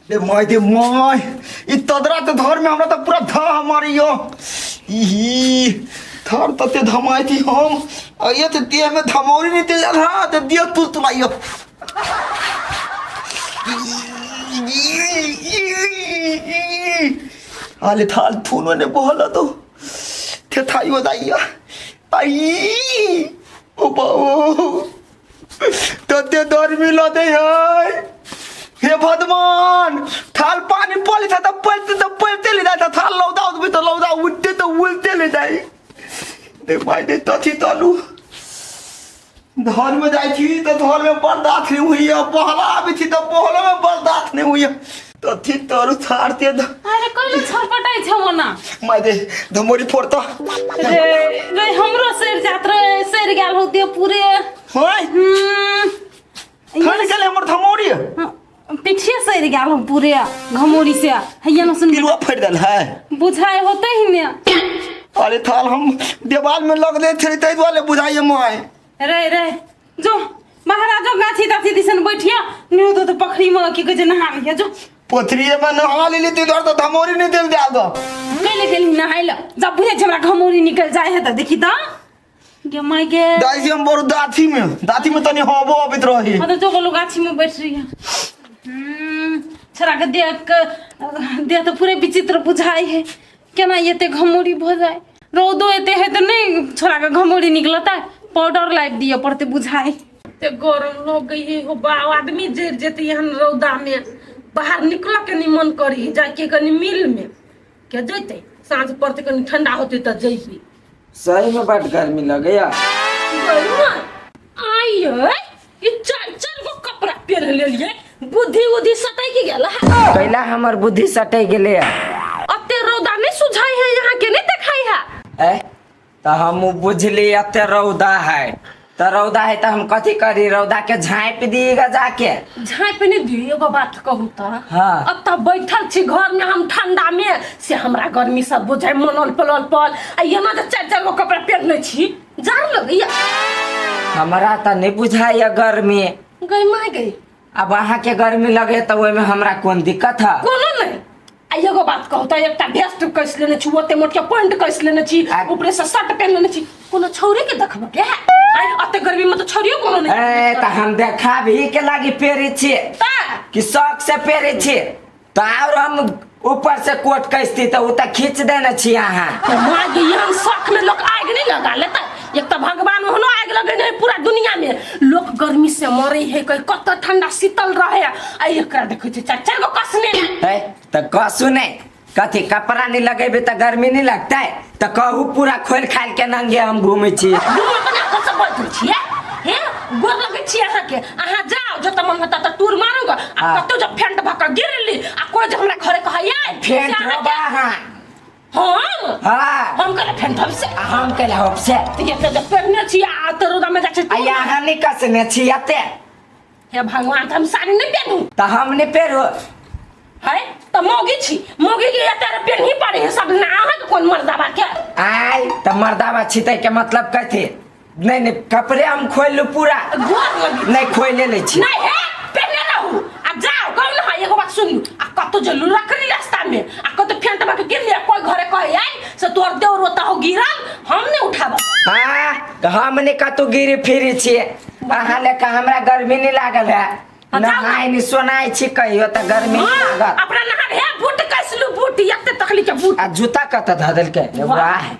रे my they my, ई तदरा त धर में हमरा त पूरा धा मारियो। इही थर तते धमाई थी हम, आ ये त देह में धमौरी नहीं ते जा त देह तुल तुलाइयो। आले थाल थूनो ने बोला तो थे थाइयो दाइया। आई ओ बाबू, तते गर्मी लदे है। हे भगवान, थाल पानी पली था त पलते त पलते ले जाए, थाल लौदा उठबे त लौदा उठते त उलते ले जाए। दे भाई दे, तथी तलू धर में जाए थी त धर में बर्दाश्त नहीं हुई है, बहला आबी थी त बहला में बर्दाश्त नहीं हुई है। तथी तरु थारते the. अरे कहिले छटपटाइ छौ ओना? My they, धमोरी फोड़ त। रे रे, हमरो सड़ जात रे, सड़ गेल हो दे पूरे। होय। खाने के लिए हमर धमोरी। पिठिए सड़ गेल हो पूरे घमोरी से, हैया न सुन। पिलुआ फाड़ि देल है। बुझाय होते ही ने। अरे थाल हम देवाल में लग ले थे ताहि दुआरे बुझाइए my. रे रे, जो बाहर आ, जो गाछी ताछी दिसन बैठिया नहीं तो पखरी में की कहै छै नहा लिया जो। पोथरिए में नहा लेली ताहि दुआरे तऽ धमोरी नहि देल जाय दो। कैले गेली नहाय ल, जब बुझै छै हमरा घमौरी निकल जाय है तऽ देखी तऽ गे my गे। दाई जी, हम बड़ू दाथी में तनी हबो अबैत रही। हाँ तो जो बोलो, गाछी में बैठ रही है। छोरा के देख के देह तो पूरे विचित्र बुझाई है, केना एते घमौरी भऽ जाय? रौदो एते है तऽ नहीं छोरा के घमौरी निकलता, पाउडर लाबि दिअ पड़ते बुझाई। ते गरम लग गई है हो बा, आदमी जर जेते यहाँ रौदा में, बाहर निकल के नहीं मन करी, जाके कनी मिल में के जैते, साँझ पड़ते कनी ठंडा होते तऽ जैबी। सही में बड गर्मी लगैया। आइए, ई चार चार गो कपड़ा पहन लेलिए, बुद्धि उद्धि सटक गेल है? कैला हमर बुद्धि सटक गेलै? अते रौदा नहीं सुझाई है यहाँ के, नहीं देखाई है? ए तऽ हम बुझली एते रौदा है तऽ रौदा है तऽ हम कथी करी? रौदा के झाँपि दीगा जाके। झाँपि नहीं दी। एगो बात कहू तऽ? हाँ। अब तऽ बैठल छी घर में हम ठंडा में, से हमरा गर्मी सब बुझाइ मनल पलल पल, आ एना जे चारि चारि गो कपड़ा पहिरने छी, जाड़ लगैया। हमरा तऽ नहि बुझाइया गर्मी। गई माय गई। अब अहाँके गर्मी लगे तऽ ओहिमे हमरा कोन दिक्कत है? कोनो नहि। आ एगो बात कहू तऽ, एकटा भेस्ट कस लेने छी, ओते मोट के पैंट कस लेने छी, ऊपरे से शर्ट पहन लेने छी, कोनो छौरी के देखब के है? आइ अते गर्मी में तऽ छौरियो कोनो नहि। ए तऽ हम देखाबही के लागी पेरे छियै तऽ कि शौक से पेरे छियै? तऽ आओर हम ऊपर से कोट कसती तऽ ओ तऽ खींच देने छी अहाँ। तऽ माँ गे, एहन शौक में लोग आगि नहीं लगा लेता? एक तऽ भगवान ओहनो आगि लगेने है, पूरा दुनिया में लोग गर्मी से मरे है, कहीं कत ठंडा शीतल रहे, आ एकरा देखै छै चारि चारि गो कसने। है तऽ कसू नहि, कथी कपड़ा नहीं लगेबे तऽ गर्मी नहीं लगतै? तऽ कहू, पूरा खोल खाल के नंगे हम घूमै छी। दुनू अपना कसम बैठल छियै। हे, गोर लगै छी अहाँके, अहाँ जाओ जतऽ मन होता तऽ टूर मारू ग, आ कतौ जब फेंट भऽ कऽ गिरली आ कोइ जे हमरा घरे कहैया फेंट होबा अहाँ। हम? हाँ। हम कहले फेंट हम से। आ हम कहले होब से। तऽ एते जे पेरने छी आ तऽ रौदा में जाइ छै। आ अहाँ नहीं कसने छी एते। हे भगवान, तऽ हम साड़ी नहि पेनू? तऽ हम नहीं पेरू। है तऽ मौगी छी, मौगी के एते रे पेनही पड़े है सब ना, अहाँके कोन मर्दाबा के? आय तऽ मर्दाबा छी तै के मतलब कथी? नहीं नहीं, कपड़े हम खोल लू पूरा। गोर लगी। नहीं, खोले ले छी। नहीं हे, पहने रहू आ जाओ। कहू ना, एगो बात सुन, आ कतो जे लुरकली रास्ता में आ कतो फेंट के गिर लिया, कोई घरे कहे आई से तोर देवर रोता हो गिरल, हम नहीं उठाब। हाँ तऽ हम नहीं कतौ गिरी फिरी छी, अहाँ लेके हमरा गर्मी नहीं लागल है। हाँ, जाओ ना। नहाय नहीं सोनाय छी कहियो तऽ गर्मी नहीं हाँ, लागत। अपना नहा हे, बूट कसलू, बूट एते तकली के बूट। आ जूता कतऽ धऽ देलकै? वाह। वाह।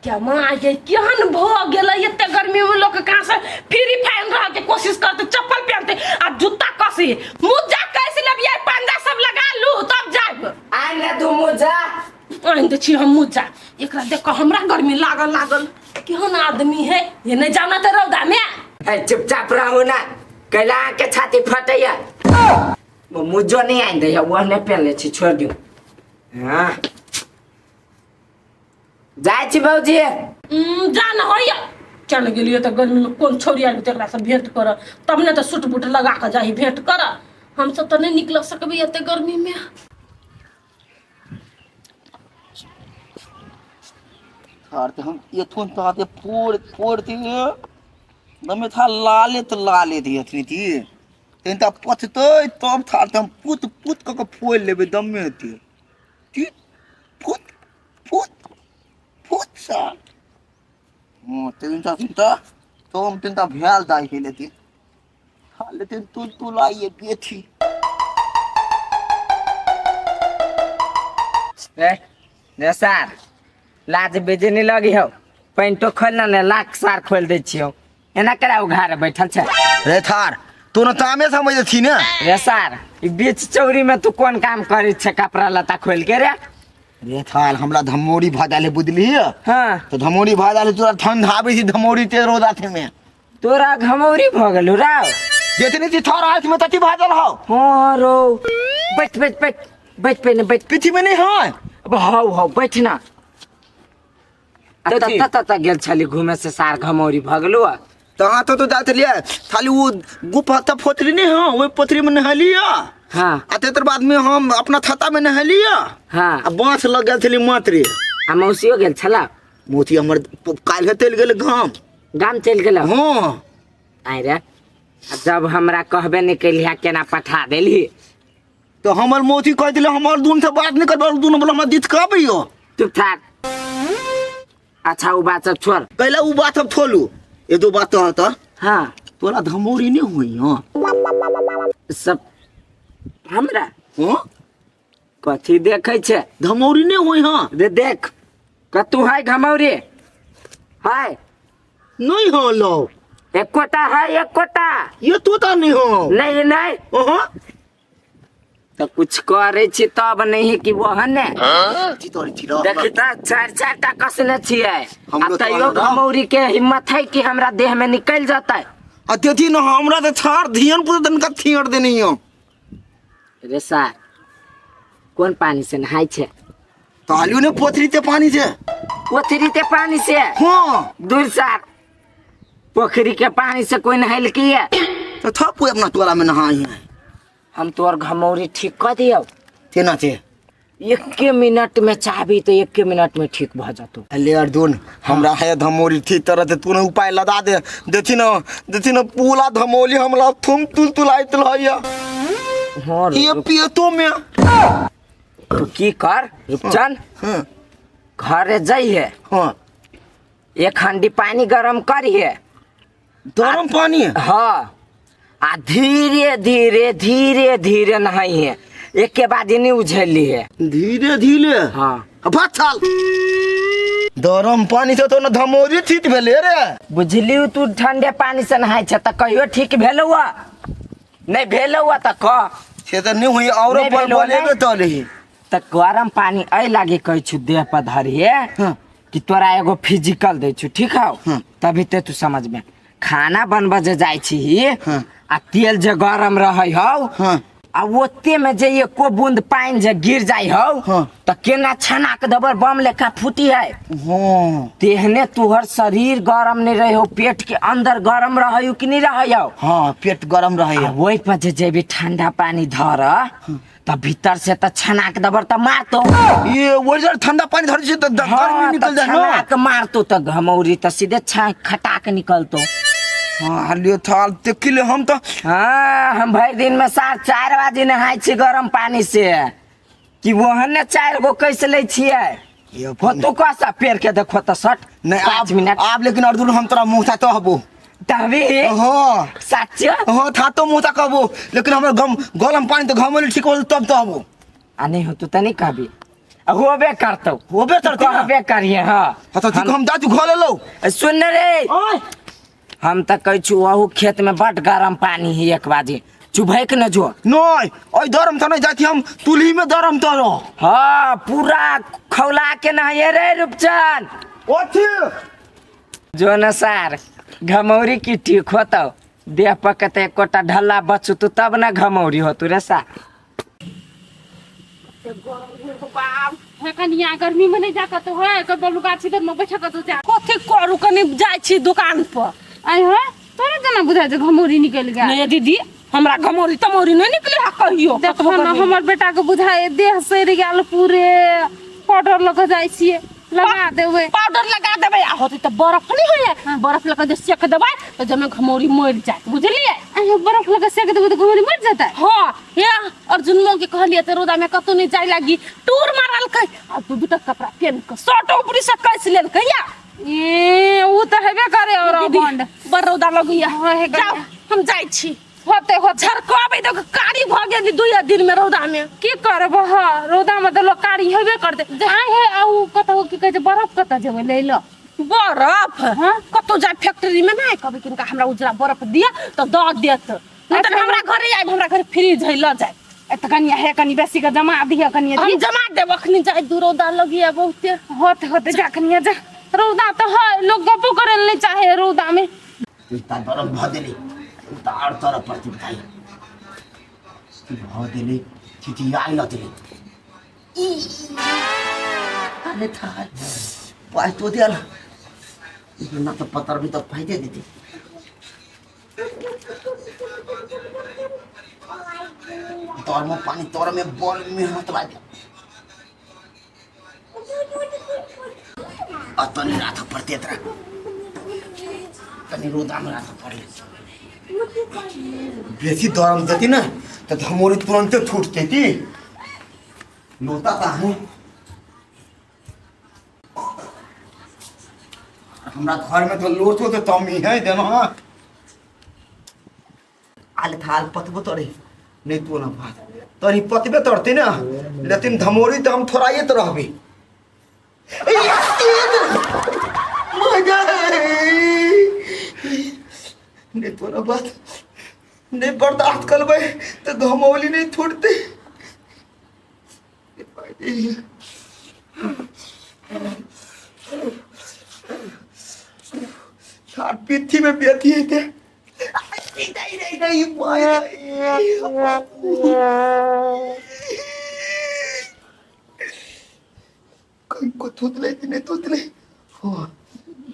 क्या माँ ये, केहन भऽ गेलै? एते गर्मी में लोग कहाँ से फ्री फायर रह के कोशिश करते, चप्पल पहनते आ जूता कसी मुजा कैसे लेबियै, पंजा सब लगा लू तब जायब। आइ ने दू मुजा। आनि दै छी हम मुजा। एकरा देख कऽ हमरा गर्मी लागल लागल, केहन आदमी है ये, नहीं जाना तऽ रौदा में। ए चुपचाप रहू ना, कैला अहाँके छाती फटैया? मुजो नहीं आनि दैया, ओ नहि पहनले छी, छोड़ि दियौ। हाँ, जाइ छी भौजी। जा न होइया, चल गेलियै तऽ गर्मी में कोन छौरी आबि तेकरा से भेंट कर, तब ने तऽ सूट बूट लगा कऽ जाही भेंट कर। हमसब तऽ नहि निकल सकबै एते गर्मी में। थार ते हम एथुन तो हाथे फोड़ फोड़ दिए दमे था लाले तो लाले दिए थी थी। तहन तऽ पचतै तब थार तऽ हम पुत पुत कऽ कऽ फोड़ि लेबै दमे हेतै की फुत फुत फुत साल। हँ तहन तऽ तऽ तम तहन तऽ भेल दाइ हे लेकिन खा लेकिन तुल तुलाइए बेथी। रे रे सार, लाज बेजे नहीं लगी हो, पैंटो खोल ना ने लाख सार खोल दै छियौ, एना करा उघार बैठल छै। रे थार तू न तामे समझ छी ने। रे सार, ई बीच चौरी में तू कोन काम करै छै कपड़ा लत्ता खोल के रे? रे थार हमरा धमोरी भऽ गेल बुझलिही? हाँ। तो धमोरी भऽ गेल तोरा ठंडा आबै छी धमोरी ते रौदा थे में। तोरा घमौरी भऽ गेलौ राव? जितनी थी थार हाथ में तती भऽ गेल हौ। हाँ रो, बैठ बैठ बैठ बैठ पहिने बैठ। पीछे में नहीं है। अब हौ हौ बैठ ना। कथी? तत तत गेल छली घूमे से सार घमौरी भऽ गेलौ। तऽ अहाँ तो जाइत रहियै खाली वो गुफा तऽ फोतरी नहीं है, ओहि पोथरी में नहेलियै। हाँ। आ तेकर बाद में हम अपना छत्ता में नहेलियै। हाँ। आ बाँस लग गेल छली मात्रे। आ मौसियो गेल छला? मोती हमर काल्हि चलि गेल गाम। गाम चलि गेल? हाँ। आइ रे, आ जब हमरा कहबे नहीं कैलिहा केना पठा देलही? तो हमर मौसी कह दिले हमर दून से बात नहीं करबा, दून बोला हमरा दित कहबियो। चुप थाक। अच्छा उ बात सब छोड़। कैला उ बात सब छोड़ू, ये दो बात तो हता। हाँ। तोरा धमौरी नहीं होई? हां। सब हमरा? हां। कथी देखै छै? धमौरी नहीं होई? हां। रे देख कतू है घमौरी है? नहीं हो लो। एकोटा है एकोटा। ये तोता नहीं हो। नहीं नहीं। ओहो। तो कुछ करे छी तब नहीं कि वह ने। छी तोरी छी रो। देखी त चार चार टा कसने छियै। हमरो आ तो तैयो आनंद। घमौरी के हिम्मत है कि हमरा देह में निकल जतै। आ तेथी न हमरा त छाड़ धियन पुत तनका थियड़ देनी हो। रे सार, कोन पानी से नहाय छै? तालियो ने पोथरी ते पानी से। पोथरी ते पानी से? हाँ। दूर सार, पोखरी के पानी से कोई नहायल की है? तो था कोई अपना तोरा में नहाई है। हम तोर घमौरी ठीक कर दियौ। केना छै? एके मिनट में चाहबी तो एके मिनट में ठीक भ जतौ। ले अर्जुन, हमरा है धमौरी ठीक तरह से तू ने उपाय लगा दे। देखी न, देखी न पूरा धमौली हमरा थुम तुल तुलाइत रहैया। हाँ ये पियतो में। तू की कर रुपचन? हाँ। घरे जाइहे। हाँ। एक हंडी पानी गरम करिहे। गरम पानी? हाँ। आ धीरे धीरे धीरे धीरे नहाइहे, एक के बाद नहीं उझेली है। धीरे धीरे? हाँ। अब चल गरम पानी से तो न धमौरी ठीक भेले रे। बुझली तू ठंडे पानी से नहाय छ त कहियो ठीक भेलौ नहीं भेलौ त कह। से त नहीं हुई और नहीं पर भेलौ, बोलेबे नहीं। त नहीं। त गरम पानी ऐ लागे कहै छु देह पर धरिहे। हाँ। कि तोरा एगो फिजिकल दै छु ठीक हौ? हाँ। तभी ते तू समझ में खाना बनबे जे जाइ छी। हाँ। आ तेल जे गरम रहै हौ। हाँ। आ ओते में जे एको बूंद पानि जे गिर जाइ हौ। हाँ। त केना छना के दबर बम लेखा फूटी है। हाँ। तेहने तुहर शरीर गरम नहीं रहे हो, पेट के अंदर गरम रहे हो कि नहीं रहे हो? हाँ, पेट गरम रहे आ हो। वही पर जे जेबी ठंडा पानी धर त भीतर से त छना के दबर त मारतो। ये वो जर ठंडा पानी धर छै त हाँ, गर्मी निकल त जाए ना। छना के मारतो त घमौरी त सीधे छा खटा के निकलतो। हाँ, लियो थाल देखी ले हम त। हाँ, हम भर दिन में 4:30 बजे नहाय छी गरम पानी से कि वहन ने 4 गो कैसे लै छियै? ये हो तो कैसा पेड़ के देखो त सट नहीं, 5 मिनट। आप लेकिन अर्जुन हम तोरा मुँह था तो हबो। तभी? हाँ। सच? हाँ, था तो मुँह था कहबो, लेकिन हमर गम गरम पानी तो घमौरी ठीक हो तब तो हबो। आ नहीं हो तू त नहीं कहबी। आ होबे करतौ। होबे करतौ ना? कहबे करिए, हाँ। हाँ, तो ठीक, हम दादू घर लेलौ। सुन रे। ओए। हम त कहै छु अहू खेत में बड गरम पानी है एक बाजे चुभैक न जो। नहीं, ओइ गरम त नहीं जाती हम तुलही में गरम त रहो। हाँ, पूरा खौला के नहाइए रे रूपचंद। ओथी। जो न सार घमौरी की ठीक होतौ, देह पर के त एकोटा ढल्ला बचू तू तब न घमौरी होतू रे सार। हे कनिया गर्मी में नहीं जा कतौ है, कोई बलु गाछी तर में बैठा कतौ जा। कथी करू कनी जाइ छी दुकान पर। आइ हे तोरा जेना बुझाइ छै घमौरी निकलि गेल। नहीं दीदी, हमरा घमौरी तमौरी नहीं निकले है कहियो। देखो न हमर बेटा के बुझाइ देह सड़ि गेल पूरे, पाउडर लऽ के जाइ छियै। लगा देबै। पाउडर लगा देबै आ होतै तऽ बरफ नहि होइए, बरफ लगा जे सेक देबै तऽ जमे घमौरी मरि जायत, बुझलियै? अरे बरफ लगा सेक देबै तऽ घमौरी मरि जेतै? हाँ, हे अर्जुन के कहलियै तऽ रौदा में कतौ नहि जाय लागी, टूर मारलकै आ दू दूटा कपड़ा पेन के शर्ट ऊपरी से कसि लेलकै या। ए उ तऽ हेबे करे और दीदी, बंड बड़ रौदा लगैया। हाँ, हे जाउ, हम जाइ छी। होते होते झरकबै तऽ कारी भऽ गेली दुइये दिन में रौदा में। की करब ह, रौदा में तऽ लोक कारी हेबे करतै। आइ हे आ उ कतौ की कहै छै बरफ कतऽ जेबै लै लए? बरफ? हाँ? कतौ जाय फैक्ट्री में नहि कहबै किनका हमरा उजरा बरफ दिअ तऽ दऽ देत, नहि तऽ अच्छा। हमरा घरे आबि, हमरा घरे फ्रिज है, लऽ जाय। ए तऽ कनिया हे कनि बेसी के जमा दिअ कनिया। हम जमा देब, अखनी जाय दू, रौदा लगिया बहुते। होते होते जा कनिया जा, रौदा तऽ है, लोक गप्पो करे लए नहि चाहे रौदा में। इतना गरम भऽ गेलै, उ तऽ आर तरह पड़तै भाइ। की भऽ गेलै? चिचियाइ लगलै। अरे था पाइ तो दियल ना तऽ पतर भी तऽ फाइदे देती। तोर में पानी, तोर में बॉल में हाथ बाज तनी रात पड़ते तोरा तनी रौदामे राख पड़ले। बेसी दरम देती ना तऽ धमोरी तुरंते छूट देती। लोता ता है हमरा घर में तो लोचो तो तमी है देना। आल थाल पतबो तोरे नहीं तो ना भात तोरी पतबे तोरते ना, लेकिन धमोरी तो हम थोड़ा ये तो रहबे। नहीं तो ना बात नहीं बर्दाश्त करबै तो धमौली नहीं छूटते। पिथी में बेथी है। नहीं नहीं नहीं कहीं को थूतले नहीं थूतले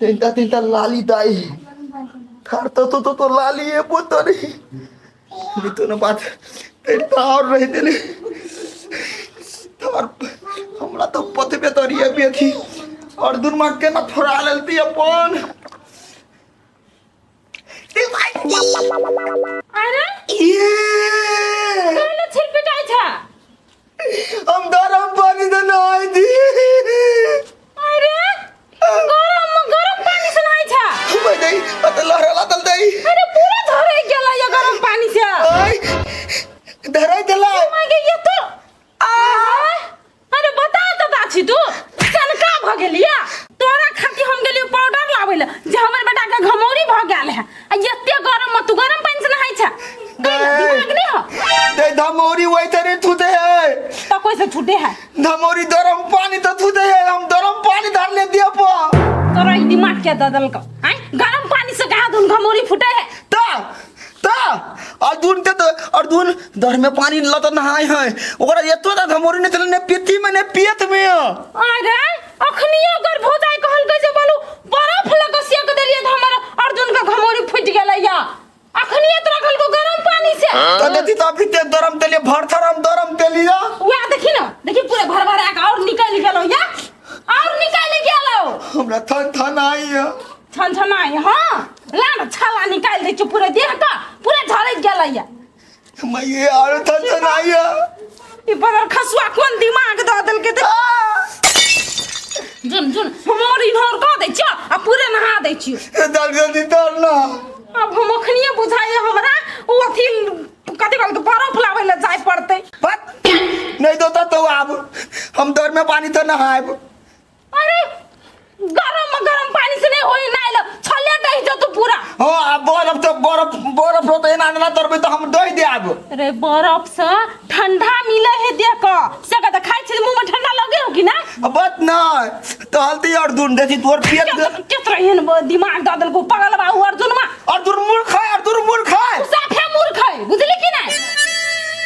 तिनटा तिनटा लाली दाई थार तो तो तो, तो लाली है वो तो नहीं नहीं तो ना बात तिनटा और रह दिले थार हमरा तो पतबे तोरी है बेथी और दुन माग के ना थोड़ा लेती अपन। अरे ये कहले छिलपिटाइ छ। हम गरम पानी तो नहाई थी। अरे गरम गरम पानी से नहाइ छ? मैं दई अत लहरा दल दई। अरे पूरा धरे गेल ये गरम पानी से। आई धराई दला my गे ये तो आ अरे बता त दाछी तू सनका भ गेलिया। तोरा खातिर हम गेलियो पाउडर लाबै ले जे हमर बेटा के घमौरी भ गेल है आ एते गरम में तू गरम पानी से नहाइ छ? दिमाग नहीं हो दे धमौरी वही तरे थूते है तो कोई से छूटे है धमौरी गरम पानी तो थूते है। हम गरम पानी धर ले दिया पो तोरा ई दिमाग के ददल को आय गरम पानी से कहा दून घमौरी फूटे है। ता ता और दून ते तो और दून दर में पानी लत नहाय है ओकरा एतो ता धमौरी ने चले ने पीथी में ने पियत में। अरे अखनियो अगर भौजाई कहल के जे बोलू बरफ लग सेक देलिए त हमर अर्जुन के घमौरी फूट गेलै या अखनियो तोरा कहल को गरम पानी से तो देखी तो अभी ते गरम तेलिए भर थर हम गरम तेलिया वह देखी ना देखी पूरे भर भर आके और निकल गेलो या और निकल गेलो। हमरा थन थन आई है छन छन आई। हां ला ना छाला निकाल दे छु पूरे देह का पूरा झड़क गेलै या। मैं ये और थन थन आई है। ई बदर खसुआ कोन दिमाग द देल के ते जुन जुन हमर इन्हर क दै छियो आ पूरे नहा दै छियो। जल्दी जल्दी तर ना अब हम अखनिए बुझाइए हमरा ओ अथी कथी कहलकै बरफ लाबै लए जाय पड़तै। बत नहीं दोता तो आब हम दर में पानी तो नहाएब। अरे गरम गरम पानी से नहीं होई नाइल छले दही जतु पूरा। हां अब बरफ तो बरफ बरफ तो एना ना तरबे तो हम दही दे आब। अरे बरफ से ठंडा मिले है देख क से कत खाइ छी मुंह में ठंडा लगे हो कि ना? बत ना तो हल्दी और दून देखी तोर पियत केतरा एहन दिमाग द देलको पागल बा उ अर्जुन मा। अर्जुन मूर्ख है, अर्जुन मूर्ख है। साफे मूर्ख है बुझली कि नहीं?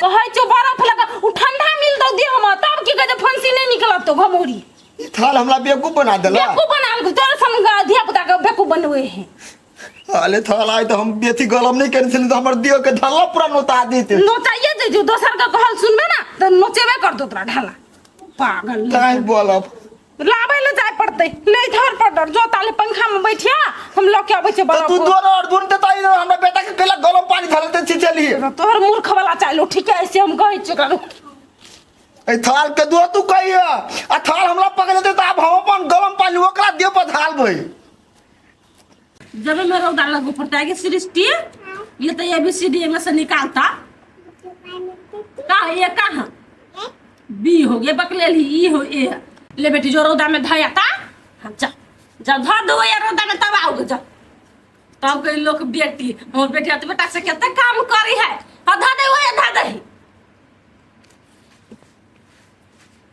कहै छौ बरफ लगा उ ठंडा मिल दौ दे हम तब की कहै छै फंसी नहीं निकलत तो घमौरी। ई थाल हमरा बेवकूफ बना देला। बेवकूफ बना देलको तोरा संग धिया पुता के बेवकूफ बनवे है। अरे थाल आय तो हम बेथी गलम नहीं करने छली तो हमर दियो के ढाला पूरा नोता देते। नोचाइए दे जो दोसर के कहल सुनबे ना तो नोचेबे कर दो तोरा ढाला पागल। काहे बोलब लाबै ले जाय पड़तै। ले धर पाउडर जो ताले पंखा में बैठिया, हम लऽ के अबै छियै। तो तू बरफ दोर अर्जुन ते ताई हमरा बेटा के कैला गरम पानी धरल ते छिचली। तोहर मूर्ख वाला चालू ठीक है, ऐसे हम कहै छियै ओकरा रुक। ए थाल के दो तू कहिया आ थाल हमरा पकड़ लेते त आब हम अपन गरम पानी ओकरा दे पर थाल भई। जब मैं रौदा लगू पड़ता है कि सृष्टि ये तो ए बी सी डी में से निकालता का ये कहाँ बी हो गया बकलेल ही ई हो ए ले बेटी जो रौदा में धया ता। हाँ, जा जब धर दो ये रौदा में तब आओगे जा तब कही लोग बेटी हमर बेटी तो बेटा से कितना काम करी है। हाँ धा दे वो ये धा दे।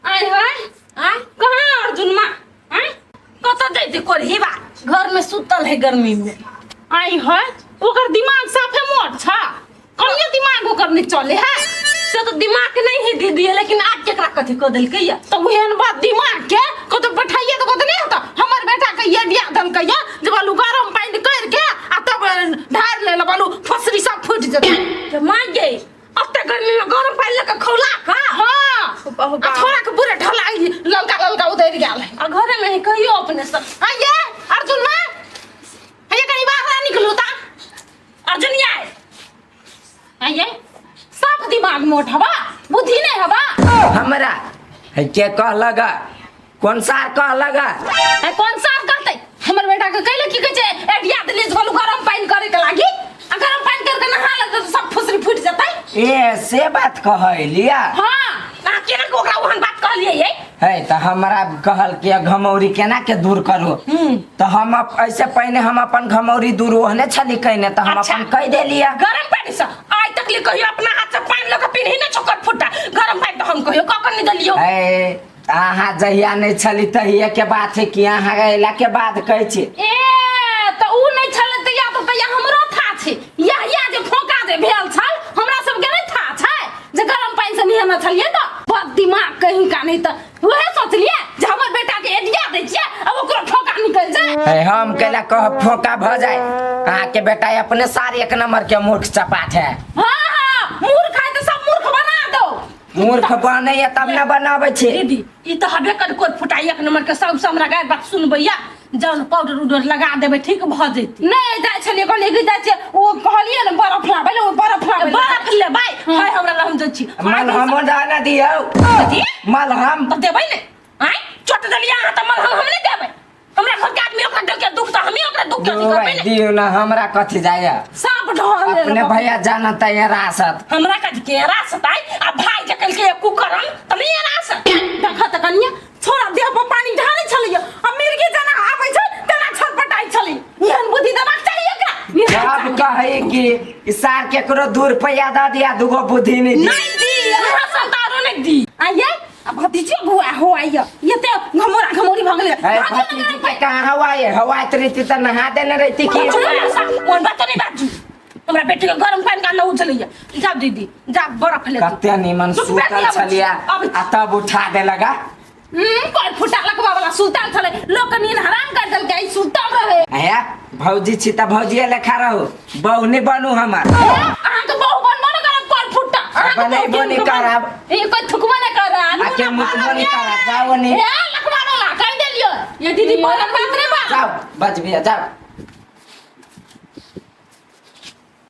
आय हाय आय कहाँ अर्जुन माँ आय कत जैते कोरही बा घर में सुतल है गर्मी में। आई है ओकर दिमाग साफे मोट छ, कहियो दिमाग ओकर नहीं चले है। से तो दिमाग नहीं है दीदी, लेकिन आज केकरा कथी कह देलकै या तो ओहन बात दिमाग के कतो बैठाइए तो कतो नहीं होता। हमर बेटा के ये दिया देलकै या जब आलू गरम पानि कर के आ तब ढार ले बालू फसरी सब फूट जेतै। तो मां गे अते गर्मी में गरम पानि लके खौला का। हाँ आ थोड़ा के पूरे ढलाई ललका ललका उधर गेल है। आ घरे में ही कहियो अपने सब। आइए अर्जुन मां आइए कहीं बाहर निकलू ता। अर्जुन ये आइए साफ दिमाग मोट हवा बुद्धि नहीं हवा। हमरा है के कह लगा कौन सार कह लगा? है कौन सार कहते हमर बेटा के कैले की कहै छै एडिया देले जे गरम पानि करे के लागी आ गरम पानि करके नहा लेतै तऽ सब फुसरी फूटि जेतै। ए से बात कहलिया। हाँ अहाँ केना के ओकरा ओहन बात कहलियै ये? है तऽ हमरा कहल कि घमौरी केना के दूर करू, तऽ हम ऐसे पहिने हम अपन घमौरी दूर ओहने छली कहिने तऽ हम अच्छा। अपन कहि देलिया। गरम पानि से आइ तक ले कहियो अपना हाथ से पानि लऽ के पिन्ही नहि छोकर फुटा गरम पानि तऽ हम कहियो कऽ के नहि देलियौ। है अहाँ जहिया नहि छली तहिया के बात है कि अहाँ अयला के बाद कहै छी। ए तऽ उ नहि छलै तहिया तऽ तहिया हमरो था छै, यहिया जे फोका जे भेल छल हमरा सबके नहि था छै जे गरम पानि से नहेने छलियै तऽ बड़ दिमाग कहीं का नहीं। तऽ उहे सोचलियै जे हमर बेटा के एडिया दै छियै आ ओकरो फोका निकलि जाय। है हम कैला कह फोका भऽ जाय, अहाँ के बेटा अपने सार एक नंबर के मूर्ख चपाट है। हाँ हाँ मूर्ख है तऽ सब मूर्ख बना दो। मूर्ख बनैया तब न बनाबै छी। दीदी ई तऽ हबे कर कोइ फुटा एक नंबर के सब से हमरा गाय बात सुनबैया जौन पाउडर उडर लगा देबै ठीक भऽ जैतै। नहि जाइ छलियै कहलियै कि जाइ छियै ओ कहलियै ने बरफ लाबै ले, ओ बरफ लाबै ले। बरफ लेबै है हमरा लग हम जाइ छी। मलहमो डाल दियौ। कथी? मलहम तऽ देबै ने आँय चोट देलियै अहाँ तऽ मलहम हम नहि देबै। हमरा घर के आदमी ओकरा देलकै दुख तऽ हमही ओकरा दुख के अथी करबै ने। दियौ ना हमरा कथी जाइया साँप ढोल अपने भैया जानत है रासत। हमरा कथी के रासत आइ आ भाई जे कहलकै कुकरम तऽ नहि रासत। देख तऽ कनिया छोरा देह पर पानी ढालै छलैया आ मिर्गी जेना आबै छै तेना छटपटाइ छलै। एहन बुद्धि देबाक चाही एकरा। सब कहै कि ई सार केकरो 2 रुपया दऽ दिया दूगो बुद्धि नहीं दी। नहीं दी हमरा संतारो नहीं दी। आइए आ भतीजियो गुआ हो आइए ये ते घमोरा घमोरी भऽ गेलै। है भतीजी के कहाँ हवा है हवा रहती तऽ नहा देने रहती कि कोन बात नहीं बाजू हमरा बेटी के गरम पानी का न उछलैया। जा दीदी जा बरफ ले कते निमन रुक, सुतल बैठ, छलिया अबै छी। आ तब उठा दे लगा। कोइ फुटा लकवा वाला सुतल छलै लोक के नींद हराम कर देलकै ई सुतल रहे। आया भौजी छी त भौजी लेखा रहो बहु नहीं बनू हमर। अहाँ के बहु बनबो न करब कोइ फुटा। अहाँ के बनै बहु बनी के करब। ई कोइ थुकबो न करब। आ के मुतबो नहीं करब जाओ नहीं। ए लकवा वाला कहि देलियो ये दीदी बोलत बात रे बा। जाओ बजबिया जाओ।